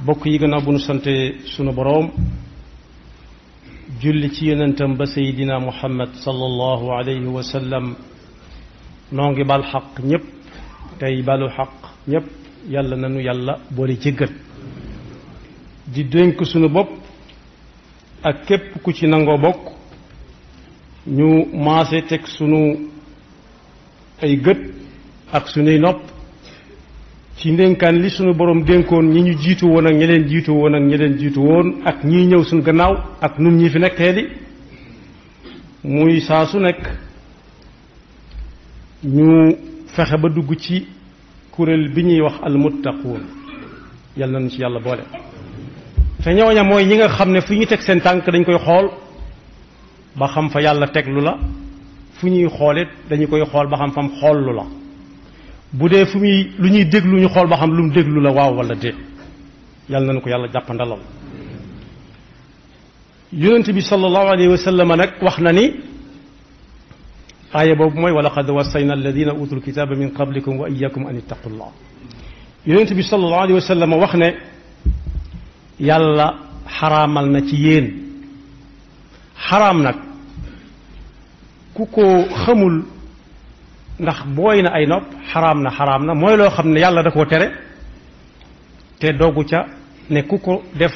bokk yi gannaaw bu nu sante sunu boroom julli ci yonentam ba seydina muhammad sallallahu alayhi wa sallam noo ngi bal xaq ñépp tey balu xaq ñépp yàlla nanu yàlla boole jéggal di dénk sunu bopp ak képp ku ci nangoo bokk ñu maase teg sunu ay gët ak sunuy nopp ci ndénkaan li sunu borom dénkoon ñi ñu jiitu woon ak ñi leen jiitu woon ak ñi leen jiitu woon ak ñiy ñëw suñu gannaaw ak nun ñi fi nekk di muy saa su nekk ñu fexe ba dugg ci kuréel bi ñuy wax almuttaquun yàlla nañu ci yàlla boole te ñooña mooy ñi nga xam ne fu ñu teg seen tànk dañ koy xool ba xam fa yàlla teglu la fu ñuy xoolit dañu koy xool ba xam fam xoollu la bu dee fu muy lu ñuy déglu ñu xool ba xam lu mu déglu la waaw wala déet yàlla nañu ko yàlla jàppandalal yonent bi sallallahu alayhi wa sallam nag wax na ni aaya boobu mooy wa laqad wassayna alladina utul kitaba min qablikum wa iyyakum an ittaqullah yonent bi sallallahu alayhi wa sallam wax ne yàlla xaraamal na ci yéen xaraam nag ku ko xamul ndax booy na ay nopp xaraam na mooy loo xam ne yàlla da koo tere te doogu ca ne ku ko def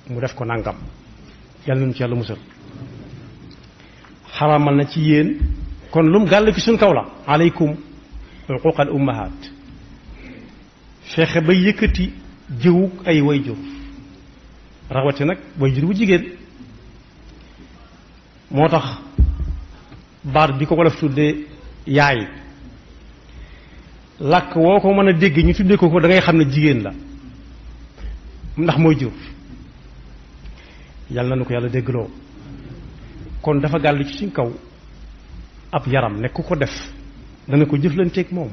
mu def ko nangam yàlla nañu ci yàlla musal xaraamal na ci yéen kon lum gàll fi suñ kaw la aleykum uquq al ummahat fexe ba yëkkati jëwug ay wayjur rawati nag wayjur bu jigéen moo tax baat bi ko def tuddee yaay làkk woo ko mën a dégg ñu tuddee ko da ngay xam ne jigéen la ndax mooy jur yàlla na nu ko yàlla déggloo kon dafa gàll ci suñ kaw ab yaram ne ku ko def dana ko jëflanteeg moom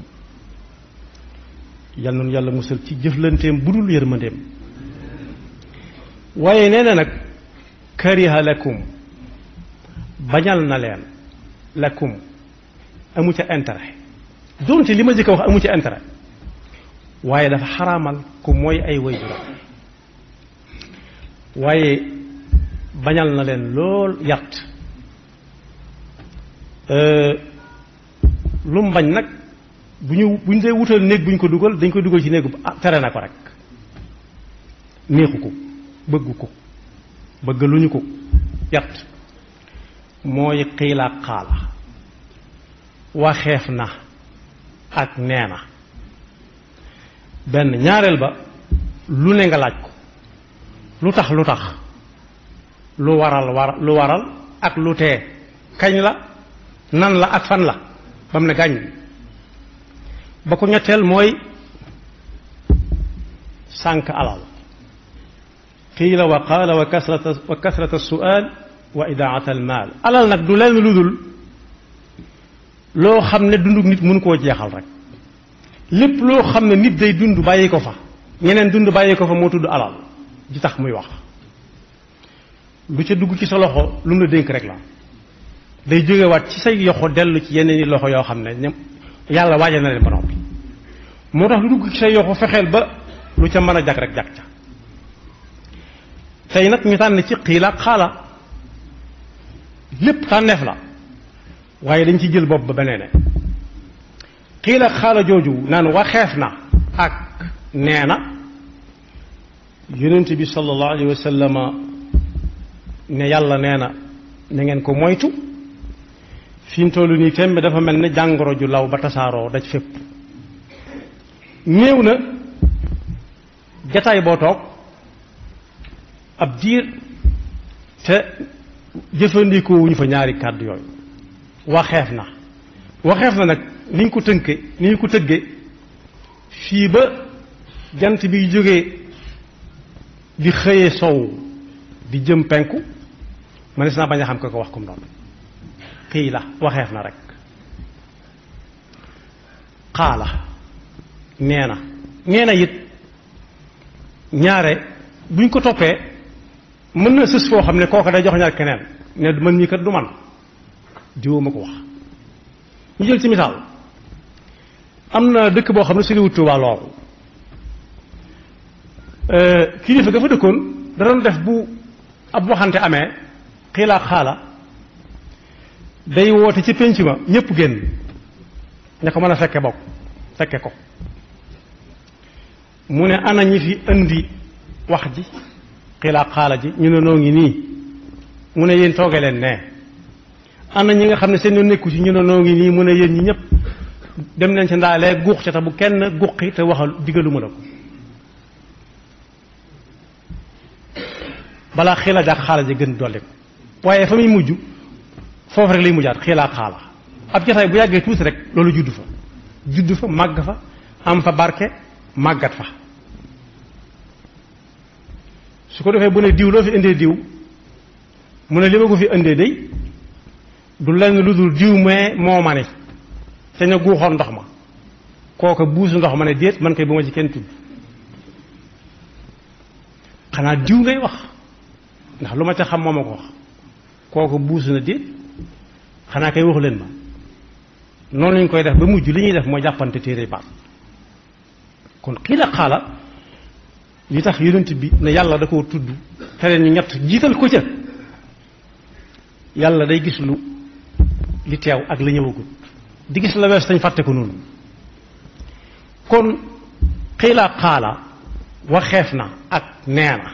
yàlla na nu yàlla musal ci jëflanteem bu dul yërmandeem waaye nee na nag kariha lakum bañal na leen lakum amu ca intérêt doonte li ma jëkk a wax amu ca intérêt waaye dafa xaraamal ku mooy ay waajuram waaye bañal na leen lool yàtt lu mu bañ nag bu ñu dee wutal néeg bu ñu ko dugal dañ ko dugal ci néegu tere na ko rek neexu ko bëggu ko bëggaluñu ko yàtt mooy xiila xaala waxeef na ak nee na benn ñaareel ba lu ne nga laaj ko lu tax lu waral ak lu tee kañ la nan la ak fan la ba mu ne gàññ ba ko ñetteel mooy sànk alal qiila wa qaala wa kasrata su'aal wa idaata al maal alal nag du lenn lu dul loo xam ne dunduk nit mënu koo jeexal rek lépp loo xam ne nit day dund bàyyi ko fa ñeneen dund bàyyi ko fa moo tudd alal ji tax muy wax lu ca dugg ci sa loxo lu mu la dénk rek la day jógewaat ci say yoxo dellu ci yeneen i loxo yoo xam ne ñoom yàlla waajal na leen ba noppi moo tax lu dugg ci say yoxo fexeel ba lu ca mën a jag rek jag ca tey nag ñu tànn ci xiila ak xaala lépp tànneef la waaye dañ ci jël bopp ba beneen xiila ak xaala jooju naan waxeef na ak nee na yonent bi sallallahu alayhi wa sallam ne yàlla nee na na ngeen ko moytu fi mu toll nii tembe dafa mel ne jàngoro ju law ba tasaaroo daj fépp néew na jataay boo toog ab diir te jëfandikoo wuñu fa ñaari kàddu yooyu waxeef na nag ni ñu ko tëgge fii ba jant bi jógee di xëyee sow di jëm penku mënees naa bañ a xam ko wax comme noonu xii la waxeef na rek xaala nee na it ñaare buñ ko toppee mën na sës foo xam ne kooka day jox ñaar keneen ne man mii kat du man diwoo ma ko wax. ñu jël ci misaal am na dëkk boo xam ne soriwut Tuubaa lool kilifa ga fa dëkkoon da doon def bu ab waxante amee xiilaa xaala day woote ci pénc ma ñëpp génn ña ko mën a fekke bokk fekke ko mu ne ana ñi fi indi wax ji xiilaa xaala ji ñu ne noo ngi nii mu ne yéen tooge leen ne ana ñi nga xam ne seen yoon nekku ci ñu ne noo ngi nii mu ne yéen ñi ñëpp dem leen ci ndaalee guux ca te bu kenn guqi te waxal digalu ma la ko balaa xiila jàq xaala ji gën dolli ko waaye fa muy mujj foofu rek lay mujjaat xiilaa xaala ab jotaay bu yàggee tuuti rek loolu judd fa màgg fa am fa barke màggat fa su ko defee bu ne diw loo fi indee diw mu ne li ma ko fi indee day du lenn lu dul diw mee moo ma ne te ña guuxoon ndox ma kooka buusu ndox ma ne déet man kay bu ma ci kenn tudd xanaa diw ngay wax ndax lu ma ca xam moo ma ko wax kooka buusu na déet xanaa kay waxu leen ma noonu lañ koy def ba mujj li ñuy def mooy jàppante téere baat kon xiila xaala li tax yonent bi ne yàlla da koo tudd te leen ñu ñett jiital ko ca yàlla day gis li teew ak la ñëwagul di gis la wees tañ fàtte ko noonu kon xiila xaala waxeef na ak nee na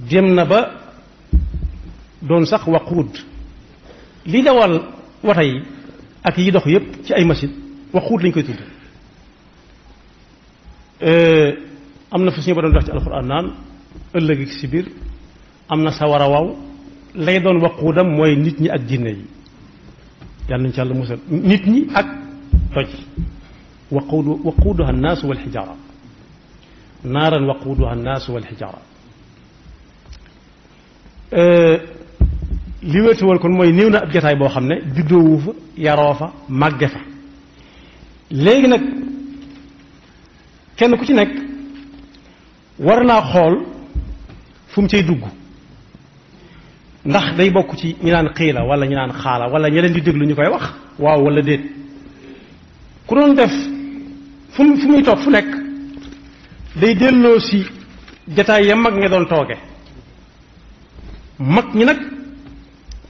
dem na ba doon sax waquud li dawal wata yi ak yi dox yépp ci ay machine waquud lañ koy tudd am na fu suñu ba doon dox ci alxuraan naan ëllëg si biir am na sawara waw lay doon waquudam mooy nit ñi ak jinne yi yàlla nañu ci yàlla musal nit ñi ak toj waquuduha annaasu wal xijaara naaran waquuduha annaasu wal xijaara li wéetuwal kon mooy néew na ab jataay boo xam ne juddoowu fa yaroo fa màgge fa léegi nag kenn ku ci nekk war naa xool fu mu cay dugg ndax day bokk ci ñi naan xiila wala ñi naan xaala wala ña leen di déglu ñu koy wax waaw wala déet ku doon def fu muy toog fu nekk day delloo si jataay ya mag ña doon tooge mag ñi nag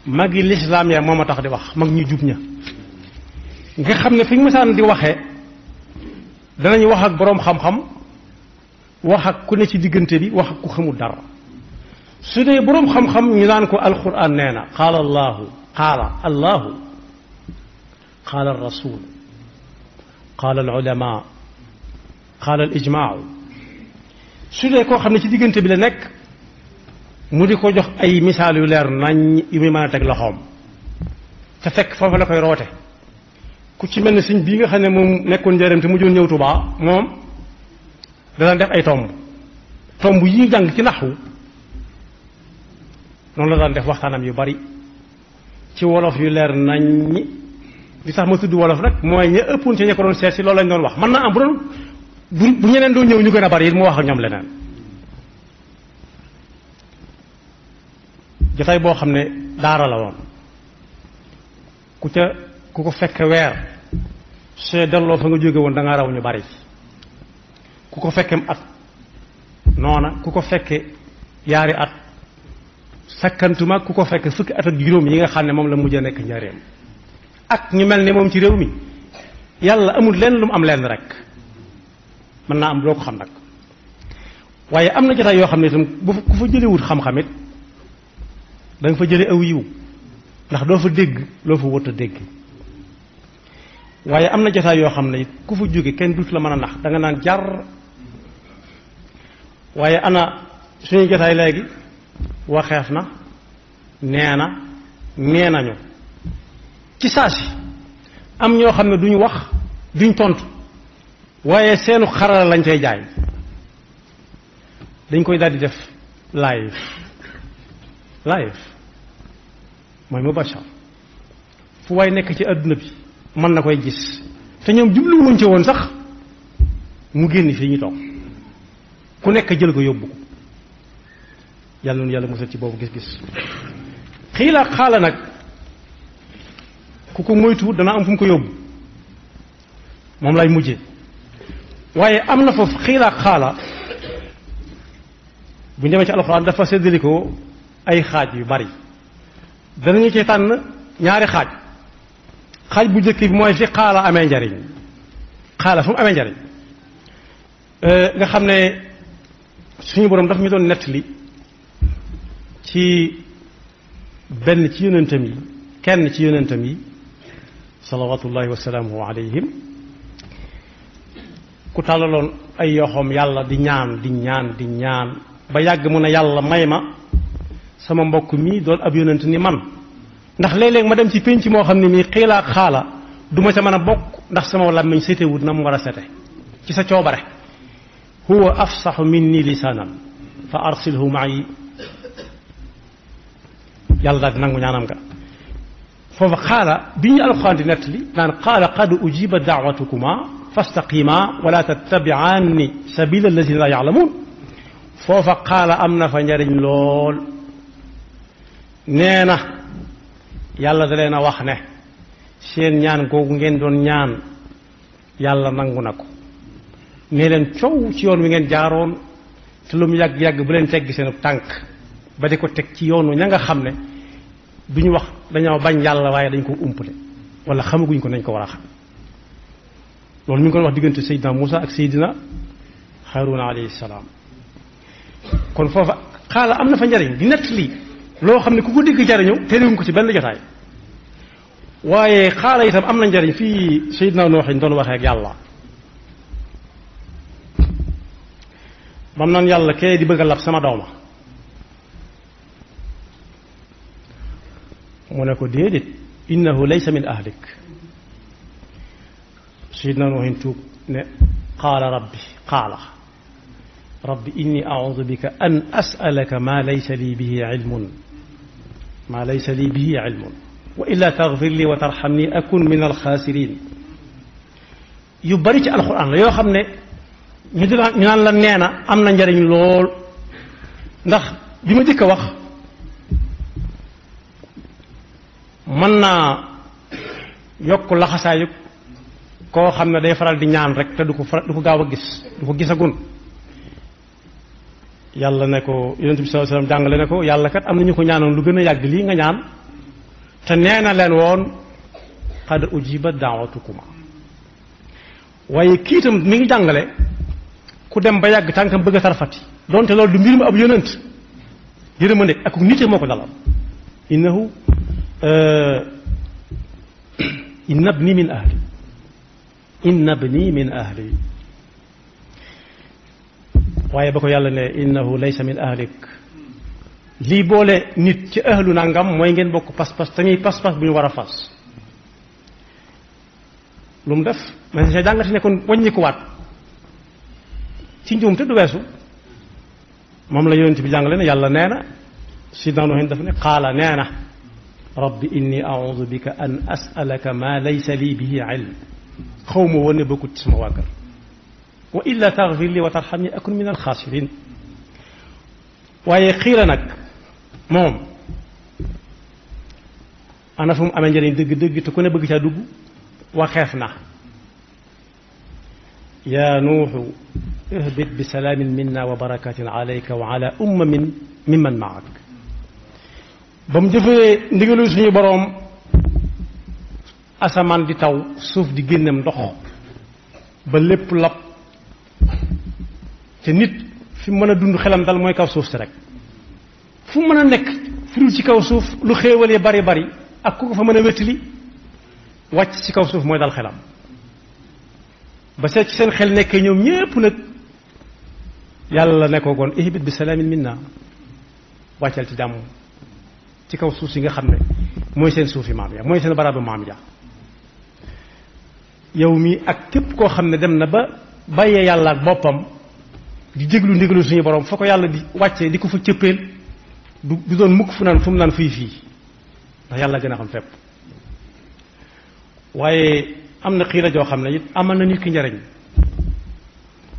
mag yi lislaam ya moom a tax di wax mag ñu jub ña nga xam ne fi ñu mësaan di waxee danañ wax ak boroom xam-xam wax ak ku ne ci diggante bi wax ak ku xamul dara su dee boroom xam-xam ñu naan ko alquran nee na qaala allahu qaala rasul qaala alulama qaala alijmaa su dee koo xam ne ci diggante bi la nekk mu di ko jox ay misaal yu leer nañ yu muy mën a teg loxoom te fekk foofu la koy roote ku ci mel ne sëñ bii nga xam ne moom nekkoon njëriñ te mujjoon ñëw Tuubaa moom dana def ay tomb yi ñu jàng ci naxwu noonu la daan def waxtaanam yu bari ci wolof yu leer nañ li tax ma tudd wolof nag mooy ña ëppoon ci ña ko doon seet si loolu lañ doon wax mën naa am bu ñeneen doon ñëw ñu gën a bari it mu wax ak ñoom leneen jotaay boo xam ne daara la woon ku ko fekk weer see delloo fa nga jóge woon da nga raw ñu bari ku ko fekkem at noona ku ko fekke yaari at sakkantuma ku ko fekk fukki at ak juróom yi nga xam ne moom la mujj a nekk njaareem ak ñu mel ne moom ci réew mi yàlla amul lenn lu mu am lenn rek mën naa am doo ko xam nag waaye am na jotaay yoo xam ne itam ku fa jëlewut xam-xam it da nga fa jële aw yiw ndax doo fa dégg loo fa wut a dégg waaye am na jotaay yoo xam ne ku fa jóge kenn dut la mën a nax da nga naan jar waaye ana suñu jotaay léegi waxeef na nee na nee nañu ci saasi am ñoo xam ne duñu wax duñ tontu waaye seenu xarala lañ cay jaay dañ koy daldi def live mooy mubashar fu waay nekk ci àdduna bi mën na koy gis te ñoom jubluwuñ ci woon sax mu génn fii ñu toog ku nekk jël ko yóbbu ko yàlla nu yàlla musal ci boobu gis-gis. xiila xaala nag ku ko moytu dana am fu mu ko yóbbu moom lay mujje waaye am na foofu xiila xaala bu ñu demee ci alxuraan dafa séddalikoo ay xaaj yu bari danañu ci tànn ñaari xaaj bu njëkk bi mooy fi xaala amee njariñ xaala fu mu amee njariñ nga xam ne suñu boroom dafa ñu doon nettali ci benn ci yonentam yi kenn ci yonentam yi salawatullahi wasalaamuhu alayhim ku tàllaloon ay yoxoom yàlla di ñaan ba yàgg mu ne yàlla may ma sama mbokk mii doon ab yonent ni man ndax léeg-léeg ma dem ci pénc moo xam ne mii xiilaa xaala du ma ca mën a bokk ndax sama làmmiñ setewut na mu war a sete ci sa coobare huwa afsaxu minni lisaanan fa arsilhu ma'i yàlla daal di nangu ñaanam nga foofa xaala bi ñu alxuraan di nettali naan qaala qad ujiba da'watukuma fastaqima wala tattabi'anni sabila alladina la ya'lamun foofa xaala am na fa njariñ lool nee na yàlla da leen a wax ne seen ñaan googu ngeen doon ñaan yàlla nangu na ko nee leen coow ci yoon wi ngeen jaaroon te lu mu yàgg-yàgg bu leen teggi seen tànk ba di ko teg ci yoonu ña nga xam ne duñu wax dañoo bañ yàlla waaye dañ ko umpale wala xamaguñ ko nañ ko war a xam loolu mi ngi ko wax diggante Seydina Muusa ak Seydina Haaruna alayhi salaam kon foofa xaala am na fa njariñ di nett lii loo xam ne ku ko dégg jariñu terewuñ ko ci benn jotaay waaye xaala itam am na njariñ fii Seydina Nooxin doon waxee ak yàlla bam naan yàlla kee di bëgg a lab sama dooma mu ne ko déedéet innahu laysa min ahlik Seydina Nooxin tuub ne qaala rabbi inni a'uudu bika an as'alaka ma laysa lii bihi ilmun wa illa taghfir li wa tarhamni akun min alxaasiriin yu bari ci alxuraan la yoo xam ne ñu naan la nee na am na njariñ lool ndax bi ma jëkk a wax mën naa yokk laxasaayu koo xam ne day faral di ñaan rek te du ko gaaw a gis du ko gisagun yàlla ne ko yonent bi sallallahu alayhi wasallam jàngale ne ko yàlla kat am na ñu ko ñaanoon lu gën a yàgg lii nga ñaan te nee na leen woon qad ujiba da'watukuma waaye kii itam mi ngi jàngale ku dem ba yàgg tànkam bëgg a tarfati donte loolu du mbir mu ab yonent yërmande ak nite moo ko dalal innahu inna ibni min ahli waaye ba ko yàlla ne innahu laysa min ahlik lii boole nit ci ahlu nangam mooy ngeen bokk pas-pas tamit pas-pas bu ñu war a fas lu mu def mais sa jàngati ne kon wàññikuwaat ci njuum te du weesu moom la yonent bi jàngale ne yàlla nee na sidna Nuh dafa ne qaala nee na rabbi inni a'uudu bika an as'alaka ma laysa lii bihi ilm xaw ma woon ne bokkut ci sama waa kër wa illa taghfir li wa tarhamni akun min alxaasirin waaye xiira nag moom ana fu mu amee njëriñ dëgg-dëgg te ku ne bëgg caa dugg waxeef na yaa nuuxu ihbit bi salaamin minna wa barakatin alayka wa ala ummamin mimman maak ba mu jëfee ndigalu suñu boroom asamaan di taw suuf di génnem ndox ba lépp lab te nit fi mën a dund xelam dal mooy kaw suuf si rek fu mën a nekk fu dul ci kaw suuf lu xéewalee bari bari ak ku ko fa mën a wéttali wàcc ci kaw suuf mooy dal xelam ba seet ci seen xel nekkee ñoom ñépp nag yàlla ne ko goon ihbit bi salaamin minna wàccal ci jàmm ci kaw suuf si nga xam ne mooy seen suufi maam ya mooy seen barabu maam ya yow mi ak képp koo xam ne dem na ba bàyyee yàlla ak boppam di déglu ndigalu suñu borom fa ko yàlla di wàccee di ko fa cëppeel du doon mukk fu mu naan fii ndax yàlla gën a xam fépp waaye am na xiira joo xam ne it amal na nit ki njariñ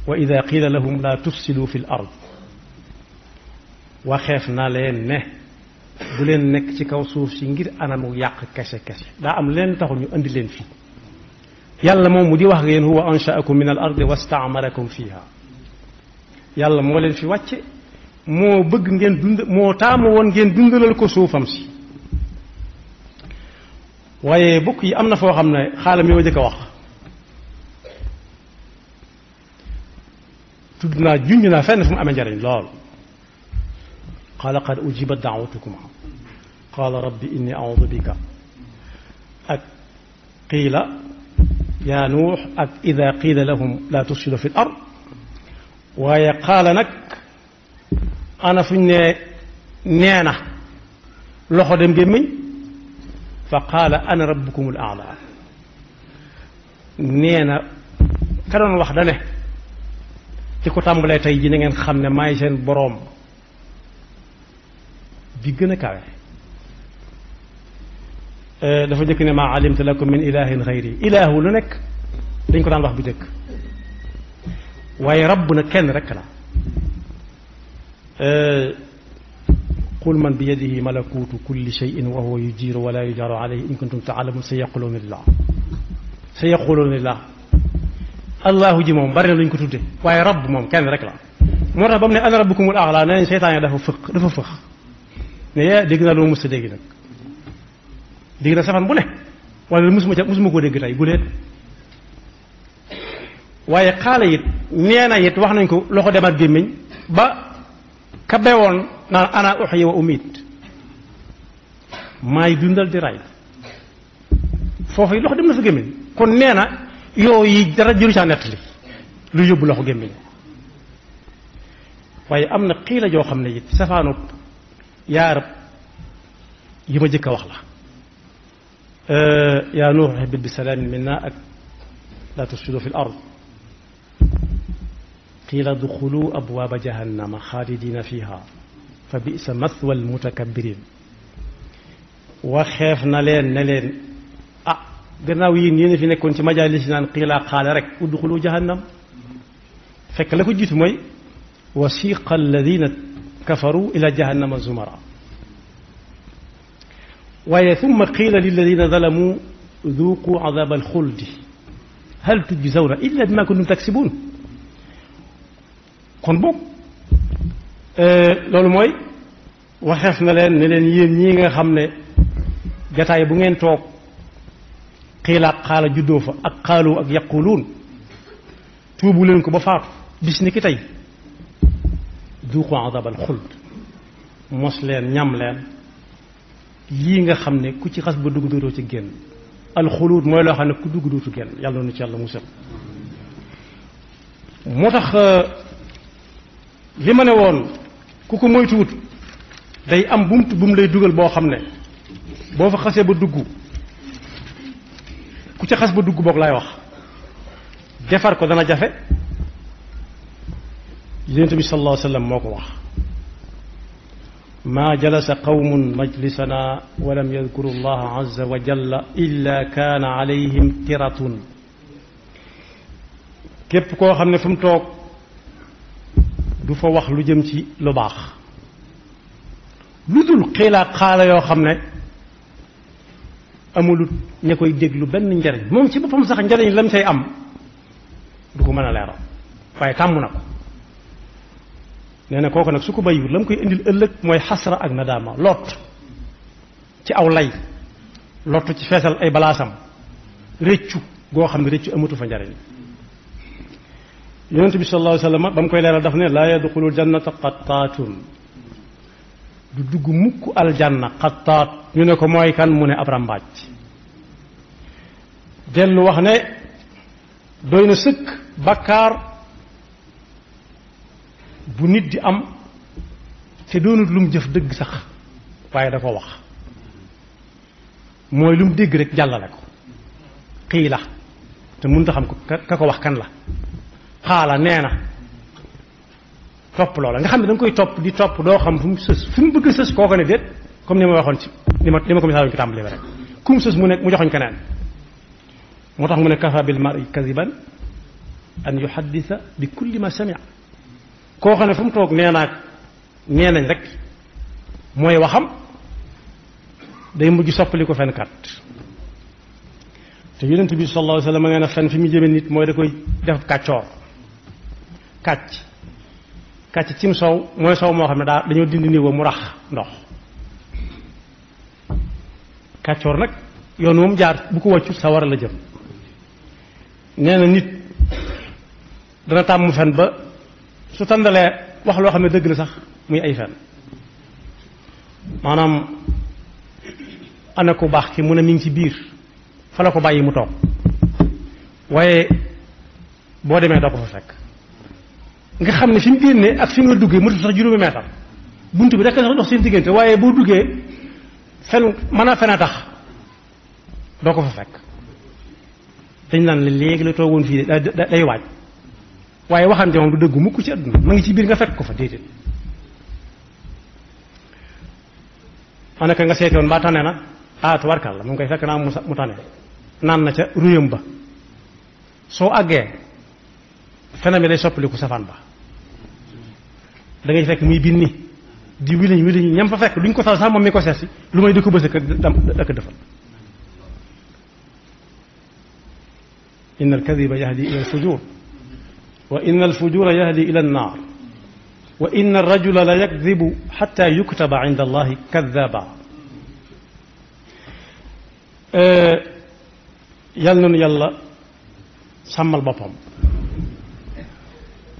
wa ida qiila lahum la tufsidu fi l ard waxeef na leen ne bu leen nekk ci kaw suuf si ngir anamu yàq kese kese daa am leen taxul ñu andi leen fii yàlla moom mu di wax ak yéen huwa anshaakum min al ardi wastaamarakum fiha yàlla moo leen fi wàcce moo bëgg ngeen dund moo taamu woon ngeen dundalal ko suufam si waaye bokk yi am na foo xam ne xaalam yi ma jëkk a wax tudd naa junj naa fenn fu mu amee njariñ lool qaala qad ujibat daawatukum qaala rabbi inni audu bika ak qiila yaa nuux ak ida qiila lahum laa tufsidu fi l ard waaye qaala nag ana fuñ ne nee na loxo dem gémmiñ fa qaala ana rabbukum al aala nee na ka doon wax da ne ci ko tàmbalee tey ji na ngeen xam ne maay seen boroom bi gën a kawe dafa jëkk ne maa alimtu lakum min ilahin xayri ilaahu lu nekk dañ ko daan wax bu jëkk waaye rabb na kenn rek la qul man bi yadihi malakutu kulli shay'in wa huwa yujiru wa la yujaru alayhi in kuntum taalamun sa yaquluna lillah allahu ji moom bari na lu ñu ko tudde waaye rabb moom kenn rek la moo tax ba mu ne ana rabbukumul a'la nee nañ seytaane dafa fëx ne dégg naa lu ma mës a dégg nag dégg na safan bu ne wala musuma koo dégg tey guleet waaye xaala it nee na it wax nañ ko loxo demaat gémmiñ ba ka bewoon naan ana uxyi wa umiit maay dundal di ray foofu loxo dem na fa gémmiñ kon nee na yooyu dara jëru caa nettali lu yóbbu loxo gémmiñ waaye am na xiila joo xam ne it safaanu yaarab yi ma jëkk a wax la yaa nuux ihbit bi salaamin minna ak laa tufsidu fi l ard qiila duxulu abwaaba jahannama xaalidina fiha fa bisa mathwa almutakabbirin waxeef na leen ne leen ah gannaaw yéen fi nekkoon ci majaalis naan qiila xaale rek udxulu jahannam fekk la ko jiitu mooy wasiqa alladina kafaru ila jahannama zumara waaye thumma qiila lilladina zalamu duuqu adaba alxuldi hal tujzawna illa bima kuntum taksibuun kon boog loolu mooy waxeef na leen ne leen yéen ñii nga xam ne jataay bu ngeen toog xiilaat xaala juddoo fa ak xaalu ak yaquluun tuubu leen ko ba faatu bis ni ki tey duuqu adabal xuld mos leen ñam leen lii nga xam ne ku ci xas ba dugg dootoo ci génn alxuluud mooy loo xam ne ku dugg dootu génn yàlla noonu ci yàlla musal moo tax li ma ne woon ku ko moytuwut day am bu mu lay dugal boo xam ne boo fa xasee ba dugg ku ca xas ba dugg boog laay wax defar ko dana jafe yonent bi sallallahu alayhi wa sallam moo ko wax maa jalasa qawmun majlisana wa lam yadkuru allaha azza wa jalla illa kaana alayhim tiratun képp koo xam ne fu mu toog du fa wax lu jëm ci lu baax lu dul xiilaat xaala yoo xam ne amulut ña koy déglu benn njariñ moom ci boppam sax njariñ lam say am du ko mën a leeral waaye tàmm na ko nee na kooku nag su ko bàyyiwul la mu koy indil ëllëg mooy xasra ak nadaama lot ci aw lay lot ci feesal ay balaasam réccu goo xam ne réccu amatu fa njariñ yonent bi sallallahu alayhi wa sallam ba mu koy leeral daf ne laa yadxulul jannata qattaatun du dugg mukk aljanna qattaat ñu ne ko mooy kan mu ne ab rambaaj dellu wax ne doy na sëkk bakkaar bu nit di am te doonut lu mu jëf dëgg sax waaye da ko wax mooy lu mu dégg rek jàllale ko xii la te mënut a xam ko ka ko wax kan la xaala nee na topp loola nga xam ne da nga koy topp di topp doo xam fu mu sës fu mu bëgg a sës koo ko ne déet comme ni ma waxoon ci ni ma ko misaaloon ci tàmbali ba rek ku mu sës mu ne mu joxoñ keneen moo tax mu ne kafa bil mar'i kadiban an yuhaddisa bi kulli ma samia koo xam ne fu mu toog nee naag nee nañ rek mooy waxam day mujj soppali ko fenkat te yonent bi sallallahu alayhi wa sallam nee na fen fi mu jëme nit mooy da koy def kàccoor kàcc cim soow mooy soow moo xam ne dañoo dindi niveau mu rax ndox kàccoor nag yoon moom jaar bu ko wàccut sa war a la jëm nee na nit dana tàmm fen ba su tàndalee wax loo xam ne dëgg la sax muy ay fen maanaam ana ku baax ki mu ne mi ngi ci biir fa la ko bàyyi mu toog waaye boo demee doo ko fa fekk nga xam ne fi mu génnee ak fi nga duggee mënut sax juróomi meetar bunt bi rek sax dox seen diggante waaye boo duggee fen mën a fen a tax doo ko fa fekk dañ naan la léegi la toogoon fii day waaj waaye waxante moom du dëggu mukk ci àdduna ma ngi ci biir nga fekk ko fa déedéet anaka nga seetoon mbaa tane na tubarkal la mu ngi koy fekk naa mu tane naan na ca ruyam ba soo àggee fenam yi day soppaliku safaan ba da ngay fekk muy binni di wiliñ ñam fa fekk duñ ko sal sax moom mi ko seesi lu may di ko bës ak defal inna alkadiba yahdi ila alfujur wa inna alfujura yahdi ila annar wa inna arrajula la yakdibu xatta yuktaba inda allahi kadaba yal nanu yàlla sàmmal boppam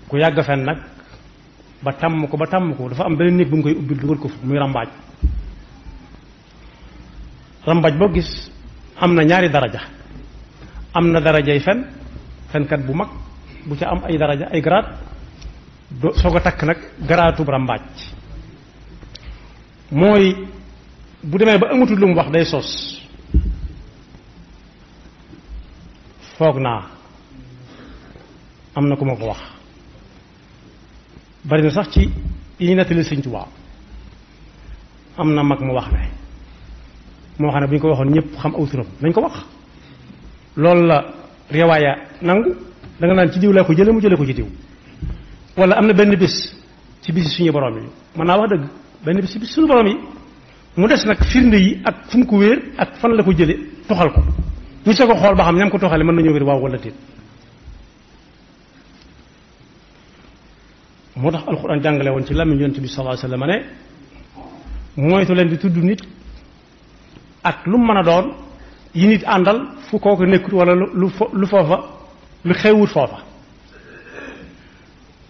ku yàgg fen nag ba tàmm ko dafa am beneen néeg bu mu koy ubbil dugal ko fa muy rambaaj boo gis am na ñaari daraja am na darajay fenkat bu mag bu ca am ay daraja ay garaat soo ko takk nag garaatub rambaaj mooy bu demee ba amatul lu mu wax day sos foog naa am na ku ma ko wax bari na sax ci yi nettali Sëñ Tuubaa am na mag mu wax ne moo xam ne bu ñu ko waxoon ñëpp xam aw turam nañ ko wax loolu la riwaaya nangu da nga naan ci diw laa ko jële mu jële ko ci diw wala am na benn bés ci bisi suñu borom yi mën naa wax dëgg benn bés ci bisi suñu borom yi mu des nag firnde yi ak fu mu ko wéer ak fan la ko jële toxal ko ñu soo ko xool ba xam ñam ko toxale mën nañoo wér waaw wala déet moo tax alxuraan jàngale woon ci làmmiñ yonent bi sallallahu alayhi wasallam ne moytu leen di tudd nit ak lu mu mën a doon yi nit àndal fu kooku nekkut wala lu foofa lu xewut foofa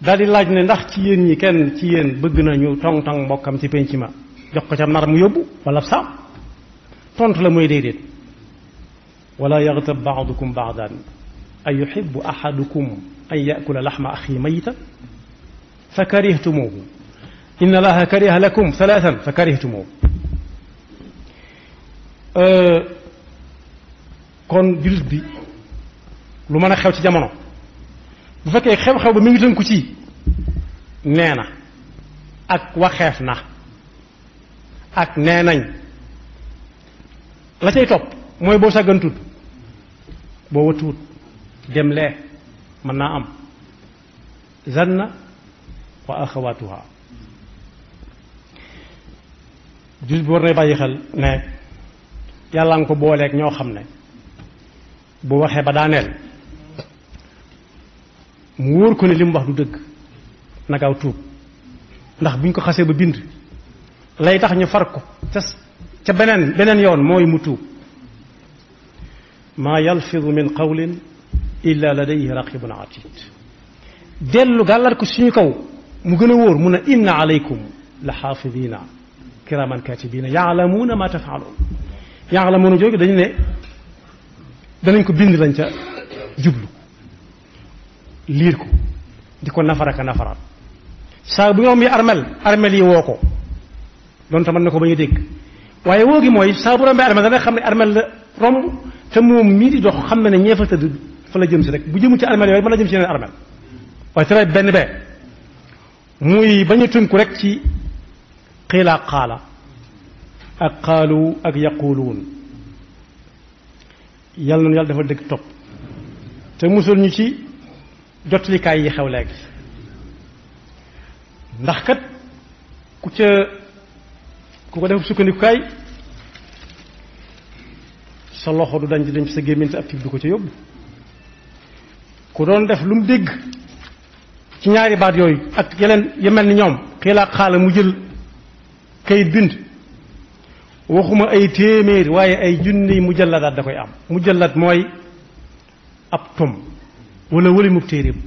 daal di laaj ne ndax ci yéen ñi kenn ci yéen bëgg nañu tong-tong mbokkam ci penc ma jox ko ca nar mu yóbbu wala saam tontu la mooy déedéet wala yaghtab ba'dukum ba'dan ay yuhibbu ahadukum an ya'kula lahma akhi mayitan fa karihtumuhu inna allaha kariha lakum thalathan fa karihtumuhu kon jullit bi lu mën a xew ci jamono bu fekkee xew-xew ba mi ngi tënku ci nee na ak waxeef na ak nee nañ la cay topp mooy boo sàggantut boo watuwut dem lee mën naa am zanna wa axawatuha jullit bi war nay bàyyi xel ne yàlla nga ko booleeg ñoo xam ne bu waxee ba daaneel mu wóor ko ne li mu wax du dëgg nagaaw tuub ndax buñ ko xasee ba bind lay tax ñu far ko ca beneen yoon mooy mu tuub maa yalfidu min qawlin illa ladayhi raqibun atid dellu gàllar ko suñu kaw mu gën a wóor mun a inna alaykum la xaafidina kiraman katibina yaalamuuna ma tafaaluun yaalamuuna jooju dañu ne danañ ko bind lañ ca jublu liir ko di ko nafaraka nafaraat saa bu ñoom yi armel yi woo ko doon tamit na ko ba ñu dégg waaye woo gi mooy saa bu rombee armel dana xam ne armel la romb te moom mii di dox xam na ne ñee fa tëdd fa la jëm si rek bu jëmu ci armel yooyu mën na jëm si yeneen armel waaye tere benn bee muy bañu tënku rek ci xiila ak xaala ak xaalu ak yaquluun yàlla noonu yàlla dafa dëgg topp te musul ñu ci jotlikaay yi xew léegi ndax kat ku ko def sukkandikukaay sa loxo du dañ ci dem ci sa gémmiñ sa actif du ko ca yóbbu ku doon def lu mu dégg ci ñaari baat yooyu ak yeneen yu mel ni ñoom xiilaa xaala mu jël kayit bind waxuma ay téeméer waaye ay junni mujalladaat da koy am mujallat mooy ab tom wala wëli mu téere bu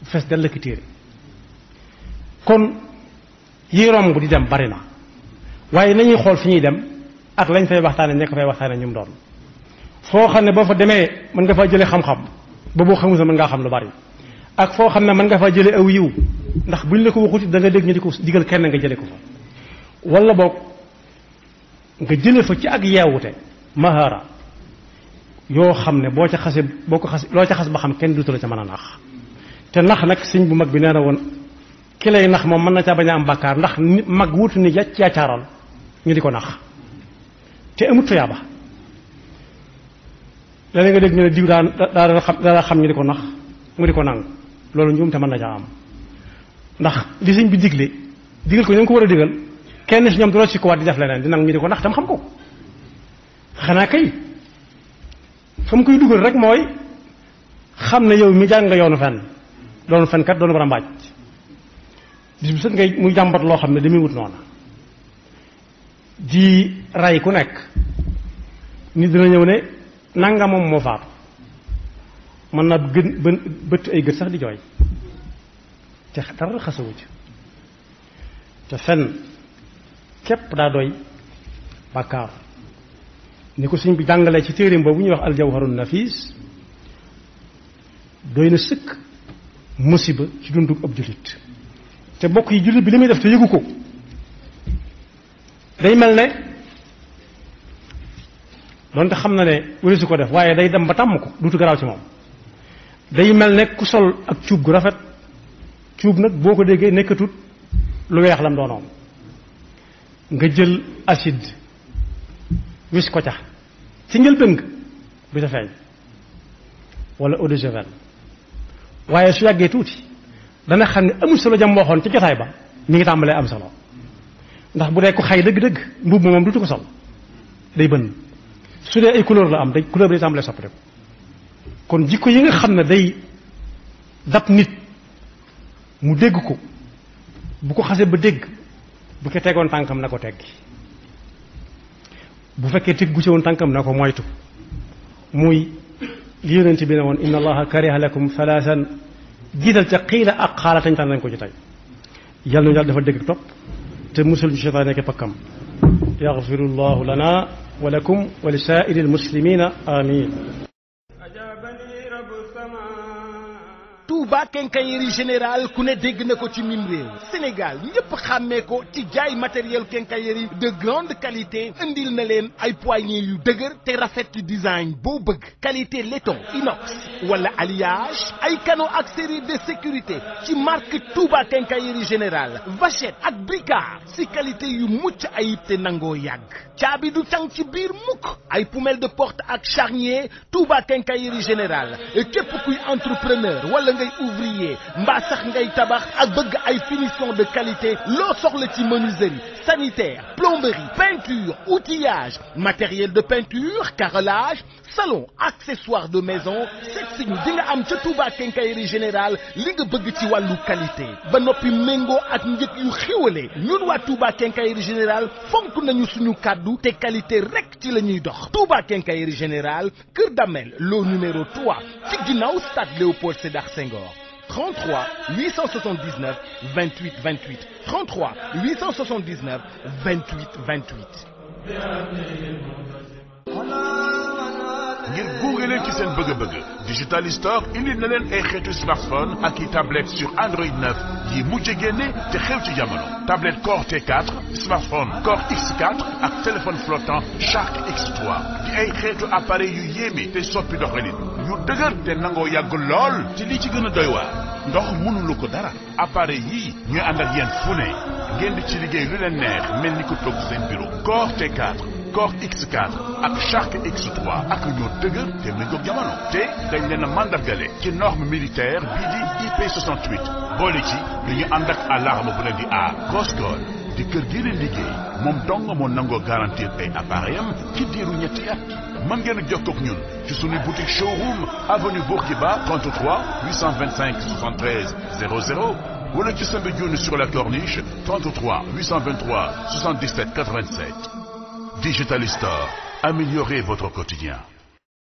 fees dell ki téere kon yi romb di dem bari na waaye nañuy xool fi ñuy dem ak lañ fay waxtaane nekk fay waxtaane ñum doon foo xam ne boo fa demee mën nga faa jëlee xam-xam ba boo xamul sa mën ngaa xam lu bari ak foo xam ne mën nga faa jëlee aw yiw ndax buñ la ko waxuti da nga dégg ñu di ko digal kenn nga jëlee ko fa wala boog nga jëlee fa ci ak yeewute mahara yoo xam ne boo ca xase boo ko xas loo ca xas ba xam kenn duutu la ca mën a nax te nax nag sëñ bu mag bi nee na woon ki lay nax moom mën na caa bañ a am bàkkaar ndax mag wutu ni yaacaaral ñu di ko nax te amut tuyaaba léeg nga dégg ñu ne diw daa xam ñu di ko nax mu di ko nangu loolu njuum te mën na caa am ndax li sëñ bi digal ko ñu ngi ko war a digal kenn si ñoom du ci ko waat di def leneen di nangu ñu di ko nax tam xam ko xanaa kay fa mu koy dugal rek mooy xam ne yow mi jàng nga yoonu fenn doonu fenkat doonu war a mbaaj bis bu set ngay muy jàmbat loo xam ne damuy wut noona di ray ku nekk nit dina ñëw ne nanga moom moo faatu mën naa bëtt ay gët sax di jooy te dara xasawu ci te fen képp daa doy bàkkaar ni ko sëñ bi jàngalee ci téereem boobu ñuy wax aljawharun nafis doy na sëkk musiba ci dundug ab jullit te bokk yi jullit bi li muy def te yëgu ko day mel ne doonte xam na ne wëri su ko def waaye day dem ba tàmm ko duutu garaaw ci moom day mel ne ku sol ak cuub gu rafet cuub nag boo ko déggee nekkatut lu weex lam doonoon nga jël acide wis ko ca ci njëlbéen nga du ca feeñ wala eau de javel waaye su yàggee tuuti dana xam ne amul solo jam waxoon ci jotaay ba mi ngi tàmbalee am solo ndax bu dee ko xay dëgg-dëgg mbubb moom dutu ko sol day bënn su dee ay couleur la am day couleur bi day tàmbalee soppi kon jikko yi nga xam ne day dab nit mu dégg ko bu ko xasee ba dégg bu ko tegoon tànkam na ko teggi bu fekkee teggu ci woon tànkam na ko moytu muy li yonent bi ne woon inna allaha kariha lakum thalathan jiital ca xiila ak xaala tañ tànn nañ ko ci tey yàlla na yàlla dafa dégg topp te musul ci seytaane nekk pakkam yaxfiru llahu lana wa lakum wa li saa'iri almuslimina amin Touba Quincaillerie Générale ku ne dégg na ko ci mim réew Sénégal ñëpp xàmmee ko ci jaay matériel quincaillerie de grande qualité indil na leen ay poignées yu dëgër te rafet ci design boo bëgg qualité laiton inox wala alliage ay canaux ak série de sécurité ci marque Touba Quincaillerie Générale vachette ak bricard si qualité yu mucc ayib te nangoo yàgg caabi du tàng ci biir mukk ay poumelle de porte ak charnier Touba Quincaillerie Générale képp kuy entrepreneur wala ngay ouvrier mbaa sax ngay tabax ak bëgg ay finition de qualité loo soxla ci menuiserie sanitaire plomberie peinture outillage matériel de peinture carrelage salon accessoires de maison seet si ñu di nga am ca Touba Quincaillerie Générale li nga bëgg ci wàllu qualité ba noppi méngoo ak njëg yu xiwale ñun waa Touba Quincaillerie Générale fonk nañu suñu kàddu te qualité rek ci la ñuy dox Touba Quincaillerie Générale Kër Damel lot numéro 3 ci ginnaaw stade Léopold Sédar Senghor 33 879 28 28 33 879 28 28. ngir gunge leen ci seen bëgg-bëgg Digital Store indi na leen ay xeetu smartphone ak i tablette sur Android 9 yi mujj génne te xew ci jamono tablette Core T4 smartphone Core X4 ak téléphone flottant Shark X3 di ay xeetu appareil yu yéeme te soppi doxalin yu dëgër te nangoo yàgg lool te li ci gën a doy waar ndox mënulu ko dara appareil yii ñooy ànd ak yéen fu ne ngeen di ci liggéey lu leen neex mel ni ko toog seen bureau Core T4 Core X4 ak Shark X3 ak ñoo dëgër te méngoog jamono te dañ leen a mandargale ci norme militaire bii di IP68 boole ci lu ñu ànd ak alarme bu leen di aar Crosscall di kër gi leen liggéey moom dong moo nangoo garantir ay appareil am ci diiru ñetti at. mën ngeen a jokkoo ak ñun ci suñu boutique showroom avenue Bourguiba 33 825 73 00 wala ci Soumbédioune sur la Corniche 33 823 77 87. Digital Store, améliorez votre quotidien.